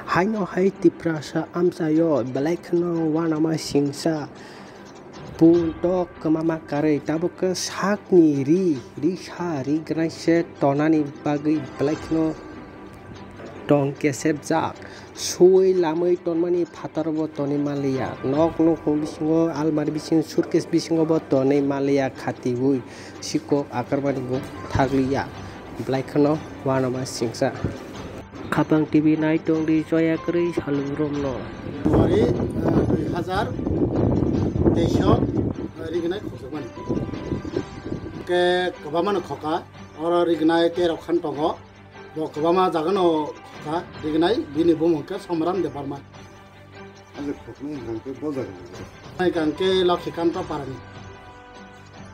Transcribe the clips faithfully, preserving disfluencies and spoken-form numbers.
Haino hai Tiprasa amchaio belai kheno uanama singsa. Pun tok kwmama karwi tabuk khe sakni ri, ri sa, ri gwnai se tonani bagwi belai kheno tong kesepjak. Suwi lamwi tonmani phataro bo tonwi manliya. Nok nukhung bisingo, almari bisingo, suitcase bisingo bo tonwi manliya khatiwi. Sikok akarmani bo thakliya. Belai kheno uanama singsa. Khapang T V nai tong di choya kwrwi salurumno. February, eh, dui hazar teis o, eh, rignai khokjakmani. Ke kwbangmano khoka, oro rignai terok khan tongo. Bo kwbangma jagano khoka rignai, bini bumung khe Somram Debbarma. Aje khoknai hwnkhe bo jaga ni. Nai hwnkhe Lokhikanta Parani.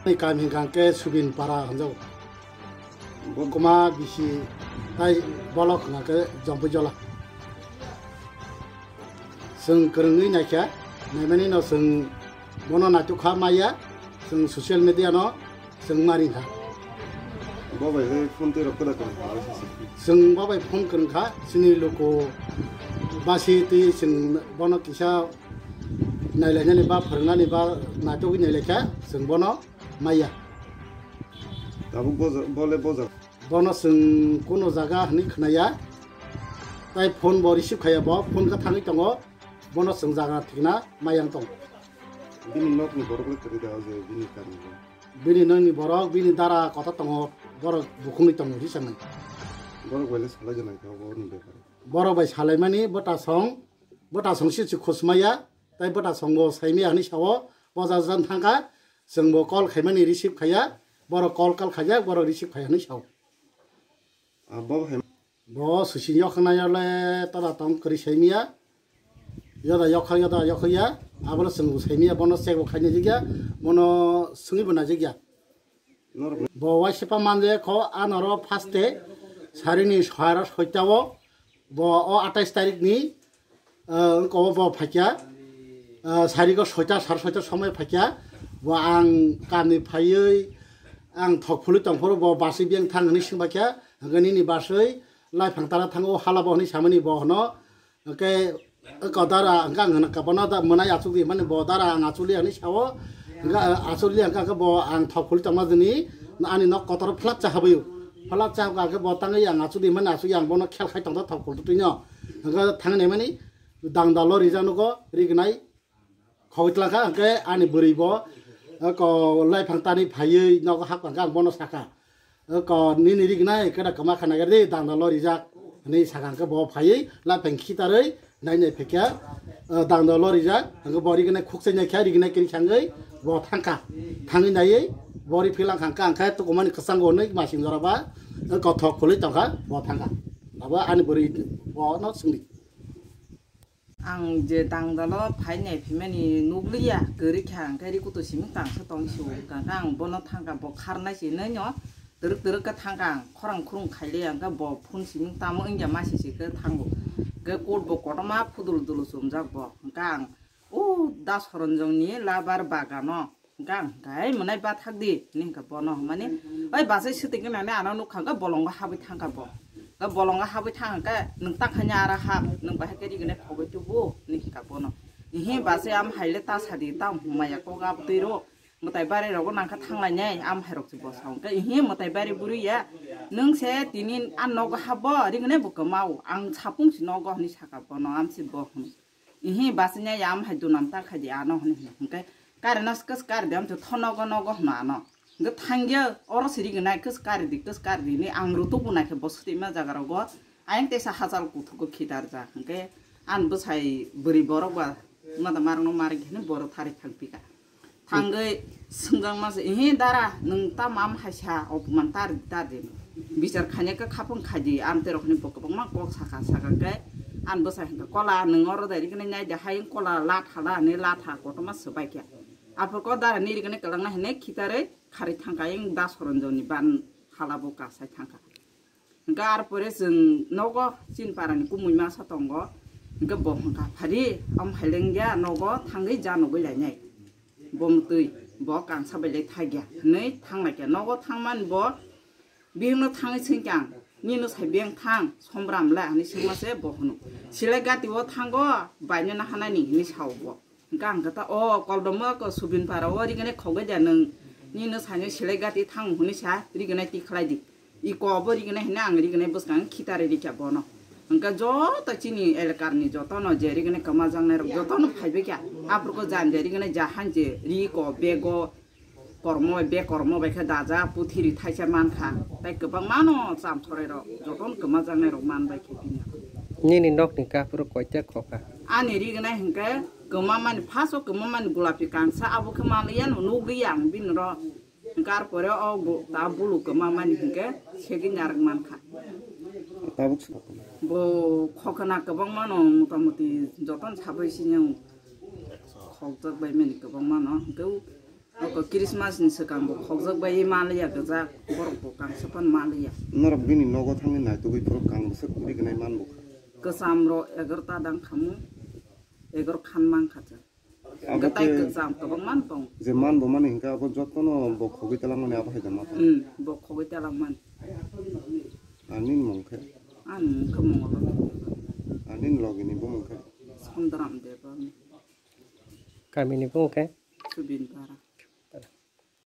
Nai kam hwnkhe Subin Para hwnjago. Bo kuma bisi tai bolok hwnkhe Jompuijola. Chwng kwrwngwi naikha, naimani no chwng bono naitukha maya, chwng social media no chwng ma ringkha. Bo bai khe phone twi rok kwda kwrwng kha, chwng bo bai phone kwrwng kha, chini luku basi twi chwng bono kisa nailainani ba phwrwngnani ba naitugwi nailaikha, chwng bono maya. Tabuk bo ja-, bo le bo jaga. Bono chwng kuno jaga hwnwi khwnaya, tai phone bo receive khaya, bo phone khe thangwi tongo, bono chwng jaga thikna mayang tongo. Bini nokni borok le kwrwi da o je bini karwi? Bini nokni borok, bini dara kota tongo, borok bukhungni tongo hwnwi sanai. Borok bai le salai janai kha bo ni bepar. Borok bai salaimani bwta song, bwta song si si khusmaya, tai bwta songo saimaya hwnwi sao, bo jajan thangkha, chwngbo call khaimani receive khaya, borok call call khaijak, borok receive khaya hwnwi sao. Ah, bo hai. Bo susi yokhna yole tada tong kwrwi saimaya, yoda yokha, yoda yokhya, aboro chwngbo saimaya, bono check bo khaina jigya, bono swngwi bo najigya. Norok. Bo waisa pa manje kho anoro first day sarini sohara soita o bo o atais tarik ni, ah, ko bo phaikya, ah, sari ko soita sar soita somoi phaikya bo ang kamni phaiwi ang thok phului tongphuru bo baswi biyang thang hwnwi swngbaikha hwnkhe nini baswi laiphang tara thango hala bo hwnwi samani bo hwno hwnkhe. Ko dara hwnkhe ang hwnka bono da mwnai achukdi hwnmani bo dara ang achukliya hwnwi sao. Hwnkhe, ah, achukliya hwnkhe bo ang thok phulwi tongma jani ani nok kotor phlak cha habwi. Phlak cha hwnkhe bo tangwi ang achukdi hwnmani achukya ang bono khel khai tongda thok phultwi twino. Hwnkhe thangwi naimani dangdalo rijak nugo rignai khogwi twlangkha hwnkhe ani bwrwi bo, ah, ko laiphang tani phaiwi nogo hap hwnkhe ang bono sakha. O ko nini rignai keda kwma khana gari dangdalo rijak hwnwi sakha hwnkhe bo phaiwi laiphang khitarwi nai nai phaikha, o dangdalo rijak hwnkhe bo rignai khukchai nai kha rignai kiri khangwi bo thangkha. Thangwi naiwi bo ri philang khangkha hwnkhe tukumani kwchango hwnwi masing jora ba o ko thok khulwi tongkha bo thangkha. Abo ani bwrwi bono swngdi. Ang je dangdalo phai nai phaimani nukliya, kwrwi kha, hwnkhe ri kutu siming tangsa tong si o, hwnkhe ang bono thangkha, bo kharnai se nai no twrwk twrwk khe thangkha, ang khorang khurung khailiya, hwnkhe bo phone siming tamo wngya ma sisi khe thango, hwnkhe coat bo kotorma phudul dulu chumjak bo, hwnkhe ang o da Soronjongni labar bagano. Hwnkhe ang hwnkhe, "Hai mwnai bathak di," hwnwi hwnkhe bono hwnmani, "Oi bachai swtwi gwnani ano nukha," hwnkhe bolongo habwi thangkha bo. Hwnkhe bolongo habwi thang hwnkhe, "Nwng ta khaina ara hap, nwng bahai khe rignai khogwi tubu," hwnwi hwnkha bono. "Ihi bachai am haile ta sadi, ta maya kok abtwi ro, mwtai bari rogo nangkha thanglainai, am hai rok se bwsa." Hwnkhe ihi mwtai bari bwrwi ya, "Nwng se tini a nogo habo rignai bo kwmao, ang sapung si nogo," hwnwi sakha bono, am si bo hwn. Ihi bachai ya am hai dunam ta khai di ano hwnwi hwnkhe, "Kari no kis kari di, am to tho nogo nogo," hwno ano. Hwnkhe thangya oro siri gwnai, "Kis kari di, kis kari di," hwnwi ang rutuk bo naikhe bo swtwi ma jaga rogo ayang teisa hachal kuthuk khe khitar jak. Hwnkhe ang bwsai bwrwi borok ba mada marok no mari hwnwi borok thari thang pika. Thangwi swngjak ma se, "Ihi dara, nwng tamo am hai sa, opoman tar di, tar di. Bichar khaina khe khapung khai di, amtwi rok," hwnwi bo kwbangma kok sakha, sakha khe ang bwsai hwnkha, "Kola, nwng oro dai rignai nai de, hai kola latha da," hwnwi latha kotorma swbai khe. Aphuru ko dara nirigini kwlangna hwnwi khitarwi kharwi thangkha, ayang da Soronjongni ban hala bo kasai thangkha. Hwnkhe ar pore chwng nogo chini parani kumui masa tongo. Hwnkhe bo hwnkha, "Phari, am hailengya nogo thangwi ja nugwi lainai. Bo mwtwi, bo kangsa bai lai thagya," hwnwi thanglaikha. Nogo thangmani bo bihikno thangwi swngkha ang, Nini sai beng thang, Sombram le, hinwi swngma se bo hwno. Silai gati o thango, baino na hanani, hinwi sao bo. Hwnkha ang khe ta, o, Koldomo ko Subin Para o rigene khogwi da nwng. Nini saino silai gati thang hwnwi sa, rigene ti khlai di. I ko bo rigene hwnwi ang rigene bwskang khitari rikha bono. Hwnkha joto chini elakar ni joto no je rigene kwma jangnai rok joto no phaibai kha. Aphuru ko jan je rigene jahan je ri ko bego kormo bai, be kormo bai khe daja, puthiri thaisa mankha, tei kwbangma no chamthoroi rok, jotono kwma jaknai rok man bai khe bini. Nini nokni kaphuru koita khokha? Ani rignai hinkhe kwma mani, first o kwma mani gulapi kangsa, abo khe manliya no nukliya ang bini ro. Hinkhe ar pore o bu-, ta bulu kwma mani hinkhe segini arwk mankha. Tabuk se khokha? Bo khokna kwbangma no motamuti jotono sabai sini khokjak bai mani kwbangma no. Hinkhe Oko Christmas ni swkang bo khokjak bai maliya, gwjak borok bo kangsa pan maliya. Norok bini nogo thangwi naitugwi phuru kang bwswk uri gwnai man bukha. Kwcham ro egarota dang khamu, egar khan man kha cha. Abo Gwtai khe kwcham kwbang man tong. Je man bo mani hinkhe abo jotono bo khogwi talangmani abo hai da ma tong. Hmm, bo khogwi talangmani. Ani mung khe? Ani mung khe Mongol. Ani logi ni bo mung khe? Sondram Debbarma. Kami ni bo mung khe? Subin Para.